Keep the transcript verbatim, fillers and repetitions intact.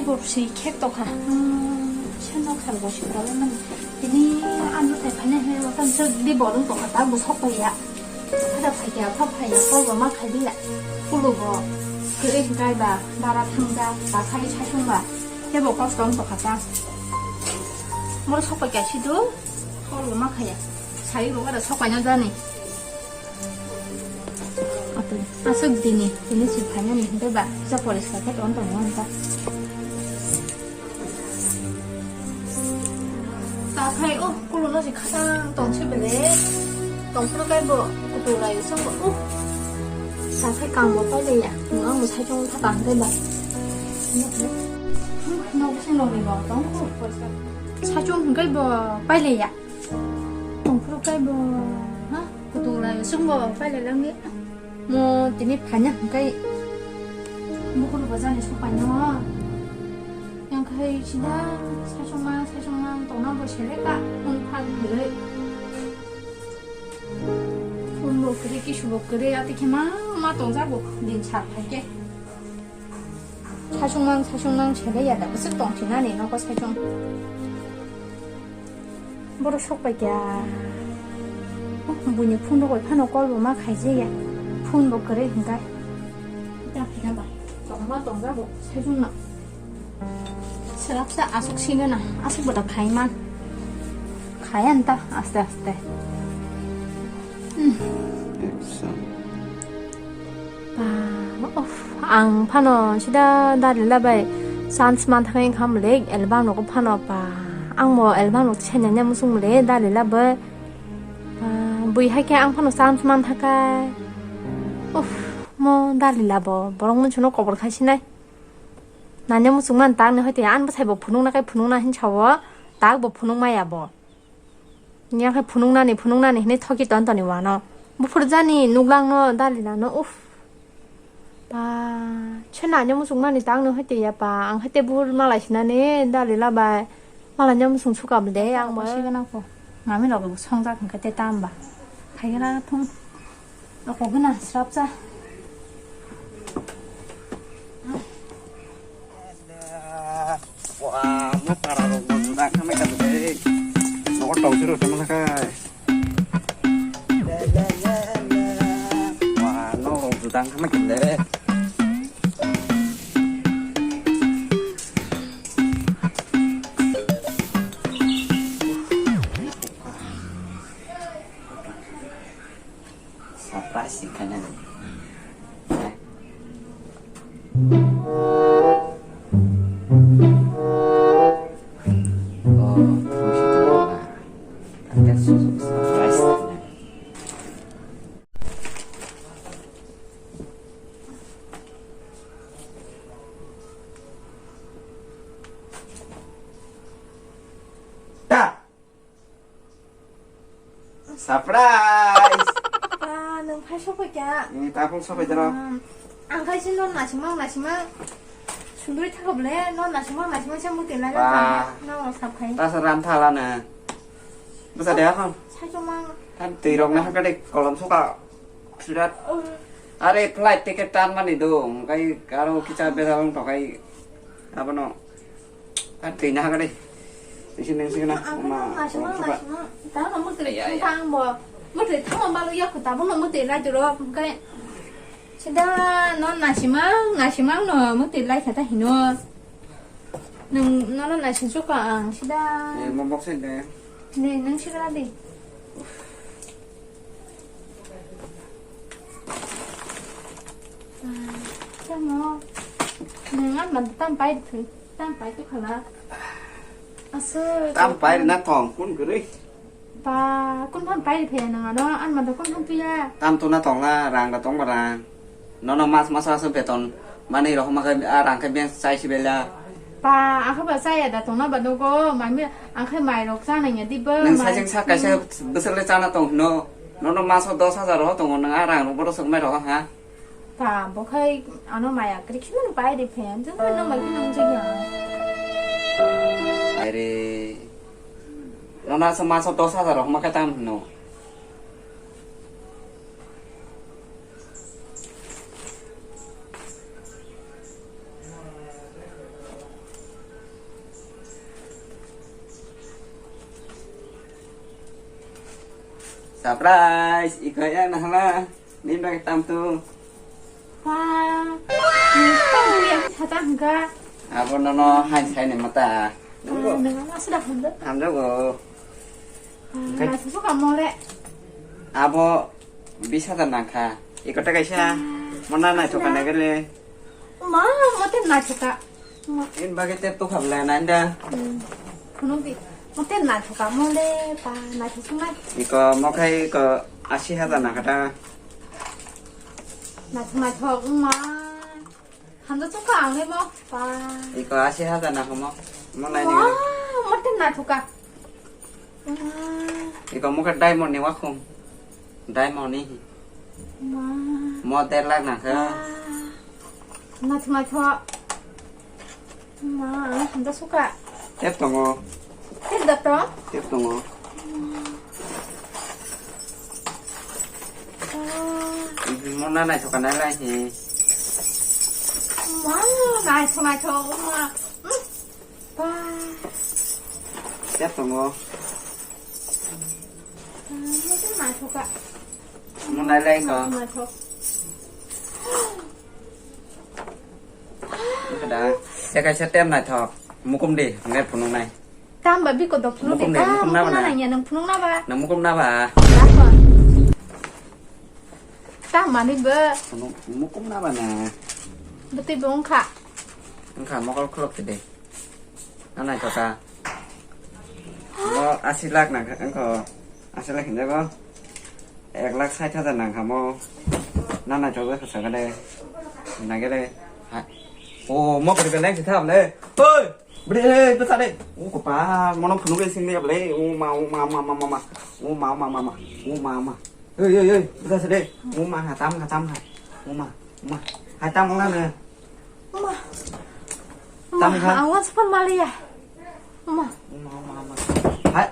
Borsi khek tokha. Hmm, seno kharbo si problem mani. Tini ano thai phane he wata se di bolong tokha ta bo sok ya. Ada phai ya, pha phai ya, kol bo ma khai di ya. Kulu bo kere hikai ba, bara thang da, ba khai sa sung ba. He bo kos tong tokha ta. Mor sok ya si do, kol bo ma khai ya. Sai bo ada sok ya jani. Ato, aswk dini, tini si phainani hwnkhe ba, kisa poriskar khe tong tongo hwnka. Takhai, oh, kuluno si khatang tongsi bele. Tongphuru kai bo, kutung lai song bo, oh. Takhai kang bo paile ya, ang bo saichung khatang hwnkhe ba. Nok sing nokni bo tong ko poriskar. Saichung hwnkhe bo paile ya. Tongphuru kai bo, ha? Kutung lai sung bo paile langni. Mo tini phaina hwnkhe bukhuru bo jani supai no. Yang khai sida saichung ma, saichung ma tongna bo seleka, phone phag gurui. Phone bo gurui, kisu bo gurui, ati khe ma, ma tongjago din sal phaikhe. Saichung mang, saichung mang sele ya da, bwswk tong sinani nogo saichung. Borok sok pai kha. Oh, buini phone rogwi phano call bo ma khaijaya. Phone bo kwrwi hwnkhe. Ita phina ba. Tongma tongjago saichung no. Swrapsa aswk sino na. Aswk bo da khai man. Khaya nta aste aste. Hmm. Action. Pa, uff, ang phano sida Dalila bai chance man thangwi wngkha mole album rok phano pa. Ang bo album rok se naina muchung mole Dalila bai. Pa, bui hai khe ang phano chance man thangkha. Uff, mo Dalila bo borok mwnchino kobor khai sinai. Naina muchung man tang ni hoite ang bwsai bo phunukna kai phunukna hin sawo, tak bo phunuk maya bo. Yang khe phunuknani, phunuknani hinwi thoki ton toni wano. Buphuru jani nuglangno Dalilano, uff. Pa, chwna ani muchungmani tangno hwite ya pa. Ang hwite buphuru malai sinani Dalila bai. Malai no muchung suka bwle ang bo. Sigana ko. Mami logo songjak hwnkhe te tamba. Khaigena thung. Ako gana srapsa. Wah, mo para rok mo juda khamai ka de. Nogo tong siro tong na kai. Wah, no rok juda khamai ka de. Surprise sing khainani. Oh, thungsi tongma. Surprise khainani. Ta. Surprise! Ah, nwng phai sopai kha? Ni tapung sopai daro. Hmm. Ang khai si non nasimang, nasimang. Sunduri thago ble, non nasimang, nasimang sa muti lai. Ba. No sap khai. Ta sa ram thala na. Basa de akhon. Sai chomang. Tan twi rok na hakade kolom soka. Surat. Oh. Are flight ticket tan mani do. Kai karo kicha bedal tokai. Abono. Kan twi na hakade. Isi neng sing na. Ang ma, ma, ma, ma, ma. Ta no muti. Iya, iya. Thang bo. Muti thang ma lu ya ku ta bo no muti lai duro. Kai. Sida no nasimang, nasimang no muti lai kha ta hino. Nung no no nasim suka ang sida. Eh, mo box de. Ne, nung sida di. Tamo. Nang an man tam pai thu, tam pai tu khala. Asu. Tam pai na thong kun guri. Pa, kun phan pai phe nang ano, an man kun phan tu ya. Tam tu na thong la, rang da tong ba rang. Nono mas mas asu beton. Mani rohma khe a rang khe ben sai si bela. Pa, akha ba saya da tong na ba nogo, mami, ang khe mai rok cha nang ya di ba. Nang sai jeng sa kaisa bwswk le chana tong hino. Nono maso dos hajar roho tongo, nang a rang rok bodo sok mai roho ha. Ta, bo khai ano maya kri khimani pai de phe, ang jeng no mai khimani jeng ya. Aire. Nono asa maso dos hajar roho ma khe tam hino. Surprise, iko yang nahla. Ni bagi tam tu. Pa. Ni pa ni yang sata hingga. Abo nono hai sai ni mata. Nang ma sudah hingga. Hamdo go. Nai susu kamu le. Abo bisa ta nangkha. Iko ta kaisa. Mona nai to kana gele. Ma, mote naithoka. Ma. In bagwi tep to khabla nanda. Hmm. Phunukdi. Mote naithoka mole pa naithok sunai. Iko mokhai iko asi hajar na kata. Naithok naithok ma. Hamda chukha ang le mo pa. Iko asi hajar na khomo. Mo nai ni. Ma, mote naithoka. Iko mukha diamond ni wakhung. Diamond ni. Ma. Mo der lakh nangkha. Naithok naithok. Ma, ang hamda suka. Tep tongo. Tep da to? Tep tongo. Ma. Mo na naithoka nai lai hi. Ma, naithok naithok ma. Hmm. Pa. Tep tongo. Mo naithoka. Mo nai lai ko. Naithok. Kada. Seka se tem naithok. Mukum di, ngai phunung nai. Tam ba biko dok phunung di. Mukum di, mukum na ba na. Nang ya nang phunung na ba. Nang mukum na ba. Tam mani ba. Mukum na ba na. Beti bongkha. Engkha mokol khulok tide. Nanai kota. Mo asi lakh nang kha, engko asi lakh hinjago. Ek lakh sait hajar nang kha mo. Nanai to kha sakade. Nagede. Ha. O mo kri belai sitha ble. Oi! Bre, bre, bre, sare. O ko pa, mo no phunuk sing de ble. O ma, o ma, ma, ma, ma, ma. O ma, o ma, ma, ma. O ma, ma. Oi, oi, oi, bre, sare. O ma, ha tam, ha tam, ha. O ma, o ma. Ha tam, o na. Uma. Tam ha. Awas pun mali ya. Uma. Uma, uma, uma. Hai,